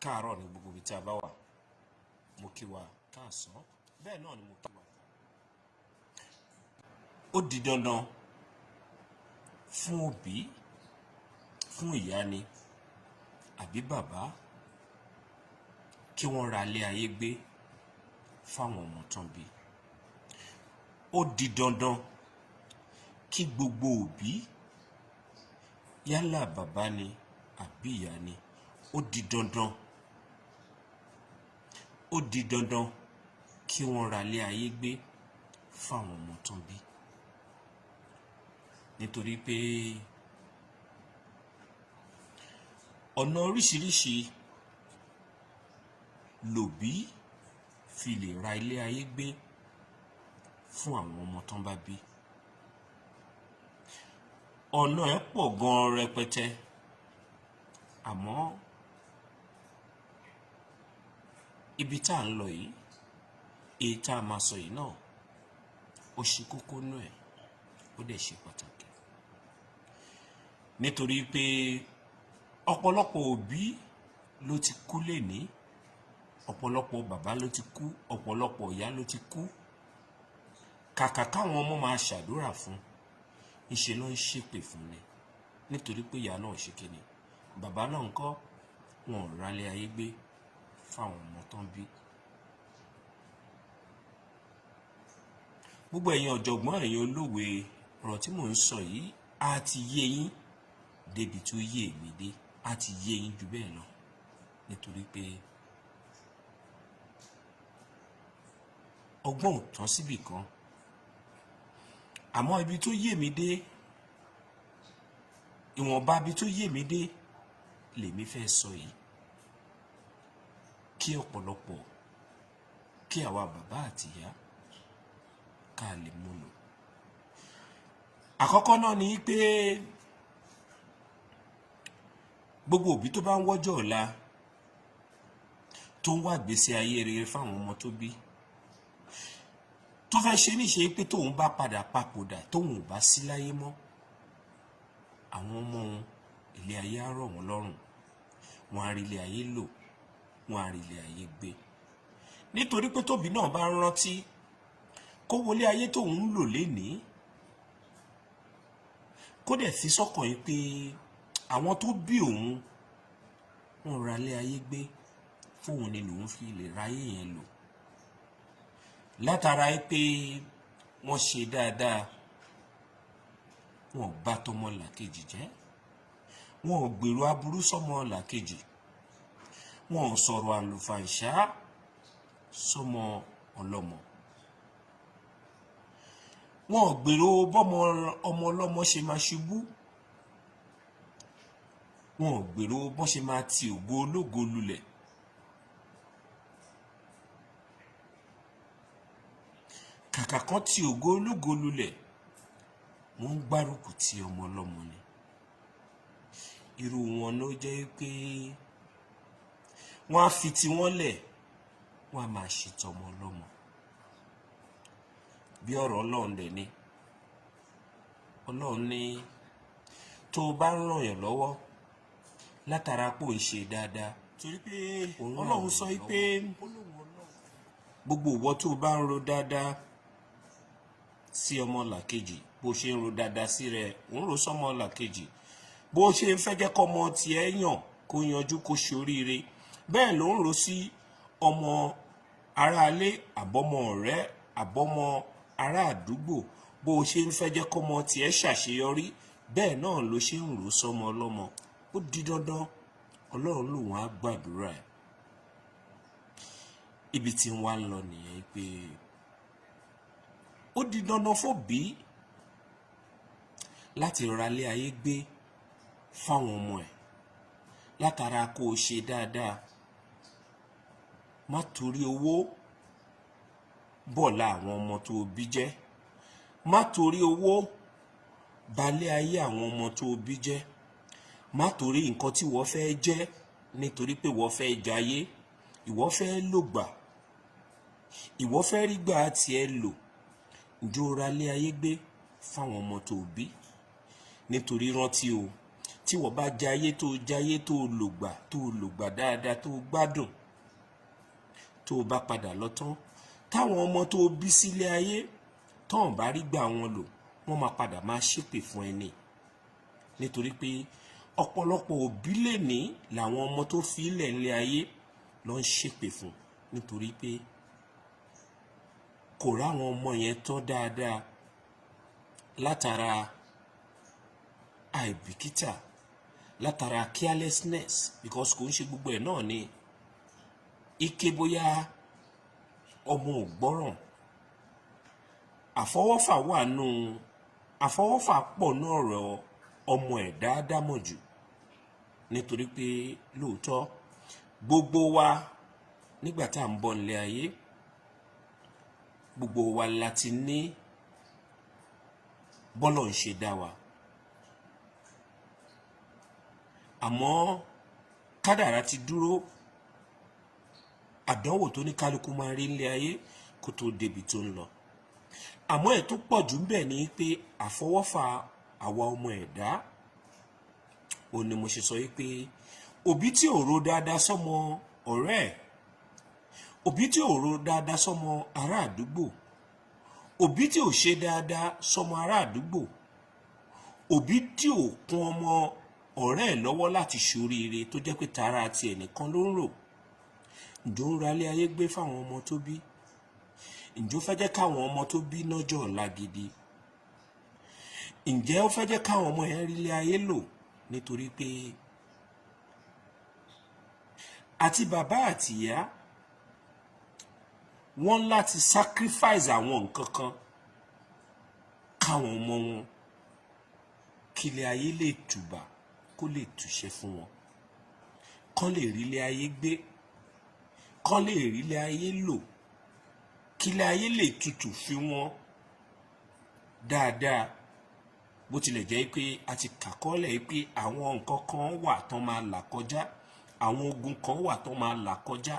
Káàárọ̀ ní gbogbo ibi tí a bá wà, mo kí wa káàsán, bẹ́ẹ̀ náà ni mo kí wa. Ó di dandan fún òbí, fún ìyá ni àbí bàbá, kí wọ́n ra ilé ayé gbé fáwọn ọmọ tán bí. Ó di dandan kí gbogbo òbí, yálà bàbá ni àbí ìyá ni, ó di dandan, ó di dandan kí wọ́n ra ilé ayé gbé fáwọn ọmọ tán bí, nítorí pé ọ̀nà oríṣiríṣi lòbí fi lè ra ilé ayé gbé fún àwọn ọmọ tán bá bí. Ọ̀nà ẹ̀ pọ̀ gan-an rẹpẹtẹ, àmọ́ ibi tá à ń lọ yìí, èyí tá a máa sọ yìí náà, ó ṣe kókó nú ẹ̀, ó dẹ̀ ṣe pàtàkì, nítorí pé ọ̀pọ̀lọpọ̀ òbí ló ti kú lénìí, ọ̀pọ̀lọpọ̀ bàbá ló ti kú, ọ̀pọ̀lọpọ̀ ìyá ló ti kú. Kàkà káwọn ọmọ máa ṣàdúrà fún, ńṣe ló ń ṣépè fún ni, nítorí pé ìyá náà ṣe kíni, bàbá náà ń kọ́, wọn ò rálé ayé gbé fáwọn ọmọ tán bí. Gbogbo ẹ̀yin ọ̀jọ̀gbọ́n, ẹ̀yin olówe, ọ̀rọ̀ tí mò ń sọ yìí á ti yé yín débi tó yé èmi dé, á ti yé yín ju bẹ́ẹ̀ lọ, nítorí pé ọgbọ́n ò tán síbì kan. Àmọ́ ibi tó yé mi dé, ìwọ̀nba ibi tó yé mi dé lèmi fẹ́ sọ yìí, kí ọ̀pọ̀lọpọ̀, kí àwa bàbá àti ìyá ká lè mú lò. Àkọ́kọ́ náà ni pé gbogbo òbí tó bá ń wọ́jọ́ ọ̀la, tó ń wá ìgbésí ayé rere fáwọn ọmọ tó bí, tó fẹ́ ṣe níṣe pé tóun bá padà papòdà, tóun ò bá sí láyé mọ́, àwọn ọmọ òun, ilé ayé á rọ̀ wọ́n lọ́rùn, wọ́n á rí ilé ayé lò, wọ́n á rí ilé ayé gbé. Nítorí pé tóbi náà bá rántí kó wọlé ayé tóun ń lò lénìí, kó dẹ̀ fi sọ́kàn yìí pé àwọn tó bí òun, wọ́n ra ilé ayé gbé fóun ni lòun fi lè ráyè yẹn lò, látara pé wọ́n ṣe dáadáa, wọn ò bá tọmọ làkejì jẹ́, wọn ò gbèrò aburú sọmọ làkejì, wọn ò sọ̀rọ̀ àlùfàǹṣá sọmọ ọlọ́mọ, wọn ò gbèrò bọ́mọ ọmọ ọlọ́mọ ṣe máa ṣubú, wọn ò gbèrò bọ́n ṣe máa ti ògo ológo lulẹ̀. Kàkà kan ti ògo ológo lulẹ̀, wọ́n ń gbárùkù ti ọmọ ọlọ́mọ ni. Irú wọn ló jẹ́ pé wọ́n á fi tiwọn lẹ̀, wọ́n á máa ṣe tọmọ ọlọ́mọ. Bí ọ̀rọ̀ Ọlọ́run dẹ̀ ni, Ọlọ́run ní tó o bá ń ràn yàn lọ́wọ́ látara pò ń ṣe dáadáa, Torí pé òun ràn Ọlọ́run sọ yàn pé lọ́wọ́. Gbogbo ìwọ tó o bá ń ro dáadáa sí ọmọ làkejì, bó ṣe ń ro dáadáa sí rẹ, òun ro sọmọ làkejì, bó ṣe ń fẹ́ jẹ́ kọ́mọ tiẹ̀ yàn kó yanjú kó ṣoríire, bẹ́ẹ̀ ló ń ro sí ọmọ aráalé, àbọ́mọ ọ̀rẹ́, àbọ́mọ ará àdúgbò. Bó ṣe ń fẹ́ jẹ́ kọ́mọ tiẹ̀ ṣàṣeyọrí, bẹ́ẹ̀ náà ló ṣe ń ro sọmọ ọlọ́mọ. Ó di dandan, Ọlọ́run lòun á gbàdúrà ẹ̀. Ibi tí ń wá ń lọ nìyẹn, pé ó di dandan fóbìí láti ralé ayé gbé fáwọn ọmọ ẹ̀, látara kó o ṣe dáadáa. Má torí owó bọ̀lá àwọn ọmọ tó o bí jẹ́, má torí owó balẹ̀ ayé àwọn ọmọ tó o bí jẹ́, má torí nǹkan tí wọ́n fẹ́ jẹ́, nítorí pé wọ́n fẹ́ jayé, ìwọ fẹ́ lògbà, ìwọ fẹ́ rí gbà tiẹ̀ lò, ǹjọ́ ralé ayé gbé fáwọn ọmọ tó o bí. Nítorí rántí o, Tí wọ́n bá jayé tó jayé, tó lògbà tó lògbà dáadáa, tó gbádùn, tó bá padà lọ tán, táwọn ọmọ tó bí sílé ayé tọ́n bá rí gbà wọn lò, wọ́n máa padà máa ṣépè fún ẹni, nítorí pé ọ̀pọ̀lọpọ̀ òbí lè ní làwọn ọmọ tó fi ilẹ̀ ńlẹ̀ ayé lọ ń ṣépè fún, nítorí pé kò ráwọn ọmọ yẹn tọ́ dáadáa látara àìbìkítà, látara carelessness, because kò ń ṣe gbogbo ẹ̀ náà ni ike bóyá ọmọ ò gbọ́ràn. Àfọwọ́fà wà nù, àfọwọ́fà pọ̀ ní ọ̀rọ̀ ọmọ ẹ̀dá dámọ̀ jù, nítorí pé lóòótọ́ gbogbo wa nígbà tá à ń bọ̀ nílé ayé, gbogbo wa la ti ní bọ́lọ̀ ń ṣe dá wa. Àmọ́ kádàrá ti dúró, àdánwò tó ní kálukú máa rí nílé ayé kó tó débi tó ń lọ. Àmọ́ ẹ̀ tó pọ̀ jù ń bẹ̀ ni pé àfọwọ́fà àwa ọmọ ẹ̀dá ò ní. Mo ṣe sọ yìí pé òbí tí ò ro dáadáa sọ́mọ ọ̀rẹ́ ẹ̀, òbí tí ò ro dáadáa sọ́mọ ará àdúgbò, òbí tí ò ṣe dáadáa sọ́mọ ará àdúgbò, òbí tí ò kún ọmọ ọ̀rẹ́ ẹ̀ lọ́wọ́ láti ṣoríire, tó jẹ́ pé tara tiẹ̀ nìkan ló ń rò, ǹjọ́ ń ralé ayé gbé fáwọn ọmọ tó bí? Ǹjọ́ fẹ́ jẹ́ káwọn ọmọ tó bí lọ́jọ́ ọ̀la gidi? Ǹjẹ́ ó fẹ́ jẹ́ káwọn ọmọ yẹn rí ilé ayé lò? Nítorí pé àti bàbá àti ìyá wọ́n láti sacrifice àwọn nǹkan kan káwọn ọmọ wọn kí ilé ayé lè tùbà, kó lè túṣẹ́ fún wọn, kán lè rí ilé ayé gbé, kán lè rí ilé ayé lò, kí ilé ayé lè tutù fi wọn dáadáa. Bó tilẹ̀ jẹ́ pé a ti kàkọ́lẹ̀ pé àwọn nǹkan kan wà tán máa là kọjá, àwọn ogun kan wà tán máa là kọjá,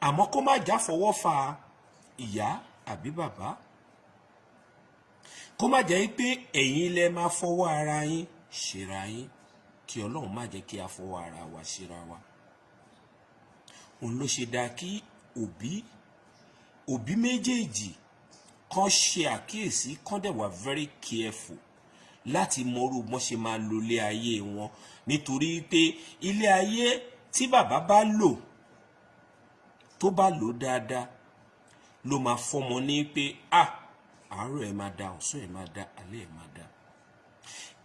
àmọ́ kó má já fọwọ́ fa ìyá àbí bàbá, kó má jẹ́ pé ẹ̀yin lẹ máa fọwọ́ ara yín ṣera yín. Kí Ọlọ́run má jẹ́ kí a fọwọ́ ara wa ṣera wa. Òun ló ṣe dáa kí òbí méjèèjì kàn ṣe àkíyèsí, kàn dẹ̀ wà very careful láti mọrú bọ́n ṣe máa lo ilé ayé wọn, nítorí pé ilé ayé tí bàbá bá lò, tó bá lò dáadáa, ló máa fọmọ ní pé ah, àárọ̀ ẹ̀ máa da, ọ̀sán ẹ̀ máa da, alẹ́ ẹ̀ máa da.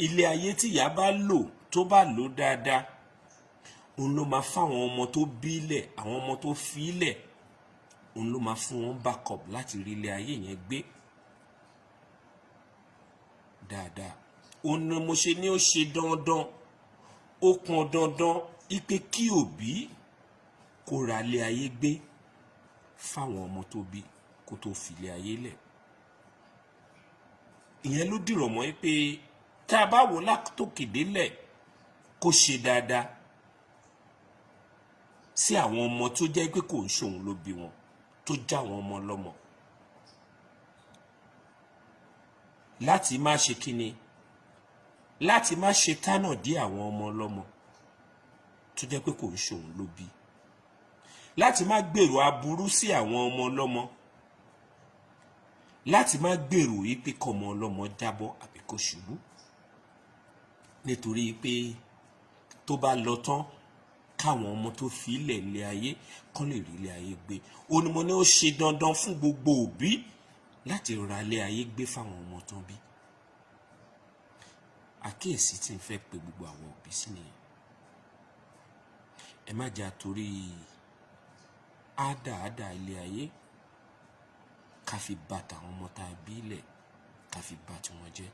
Ilé ayé tí ìyá bá lò, tó bá lò dáadáa, òun ló máa fáwọn ọmọ tó bí lẹ̀, àwọn ọmọ tó fi lẹ̀, òun ló máa fún wọn backup láti rí ilé ayé yẹn gbé dáadáa. Òun ni mo ṣe ní ó ṣe dandan, ó pọn dandan ipe kí òbí kó ra ilé ayé gbé fáwọn ọmọ tó bí kó tó fi ilé ayé lẹ̀. Ìyẹn ló dìrọ̀ mọ́ pé tá a bá wò látòkè délẹ̀, kó ṣe dáadáa sí àwọn ọmọ tó jẹ́ pé kò ń ṣòun ló bí wọn, tó já àwọn ọmọ lọ́mọ, láti má ṣe kíni, láti má ṣe tánà dí àwọn ọmọ lọ́mọ tó jẹ́ pé kò ń ṣòun ló bí, láti má gbèrò aburú sí àwọn ọmọ ọlọ́mọ, láti má gbèrò yìí pé kọ́mọ ọlọ́mọ jábọ́ àbí kó ṣubú, nítorí pé tó bá lọ tán, káwọn ọmọ tó fi ilẹ̀ ilé ayé kán lè rí ilé ayé gbé. Ó ní mo ní ó ṣe dandan fún gbogbo òbí láti ra ilé ayé gbé fáwọn ọmọ tán bí. Àkíyèsí tí n fẹ́ pe gbogbo àwọn òbí sí nìyẹn. Ẹ má jà torí àádáàdá ilé ayé ká fi bà tàwọn ọmọ tá a bí lẹ̀, ká fi bà tiwọn jẹ́.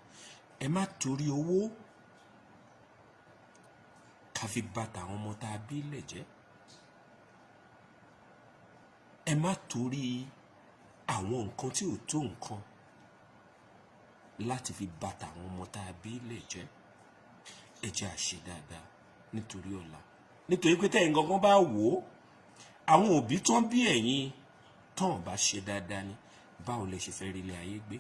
Ẹ má torí owó ká fi bà tàwọn ọmọ tá a bí lẹ̀ jẹ́. Ẹ má torí àwọn nǹkan tí ò tó nǹkan láti fi bà tàwọn ọmọ tá a bí lẹ̀ jẹ́. Ẹ jẹ́ á ṣe dáadáa nítorí ọ̀la, nítorí pé tẹ́yìn gangan bá wò ó, àwọn òbí tó ń bí ẹ̀yin tán bá ṣe dáadáa ni, báwo lẹ ṣe fẹ́ rí ilé ayé gbé?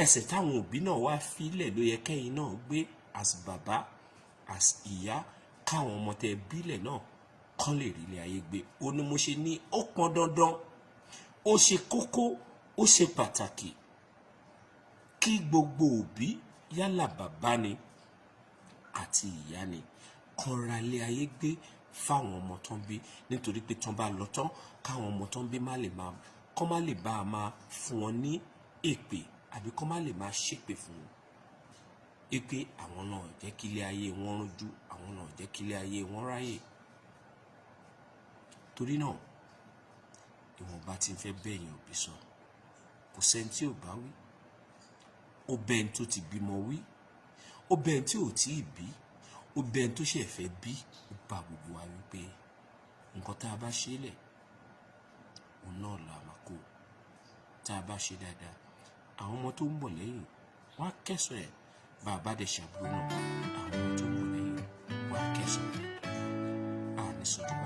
Ẹsẹ̀ táwọn òbí náà wá fílẹ̀ ló yẹ kẹ́yìn náà gbé. As bàbá, as ìyá, káwọn ọmọ tẹ bílẹ̀ náà kán lè rí ilé ayé gbé. Ó ní mo ṣe ní ó pọn dandan, ó ṣe kókó, ó ṣe pàtàkì kí gbogbo òbí, yálà bàbá ni àti ìyá ni, kán ra ilé ayé gbé fáwọn ọmọ tán bí, nítorí pé tán bá lọ tán, káwọn ọmọ tán bí má lè máa kán má lè bá a máa fún wọn ní èpè, àbí kán má lè máa ṣépè fún wọn pé àwọn náà jẹ́ kí ilé ayé wọn rújú, àwọn náà jẹ́ kí ilé ayé wọn ráyè. Torí náà, ìwọ̀nba tí ń fẹ́ bẹ̀yìn òbí sọ, kò sẹ́ni tí ò bá wí. Ó bẹ́ẹ̀ tó ti bímọ wí, ó bẹ́ẹ̀ tí ò tí ì bí, ó bẹ́ẹ̀ tó ṣẹ̀ fẹ́ bí, ó bá gbogbo wa wípé nǹkan tá a bá ṣe lẹ̀, òun náà là máa kó. Tá a bá ṣe dáadáa, àwọn ọmọ tó ń bọ̀ lẹ́yìn wọ́n á kẹ́sọ̀ ẹ̀. Bá a bá dẹ̀ ṣàbúrò náà, àwọn ọmọ tó ń bọ̀ lẹ́yìn wọ́n á kẹ́sọ̀ ẹ̀. À ní sọ́jú.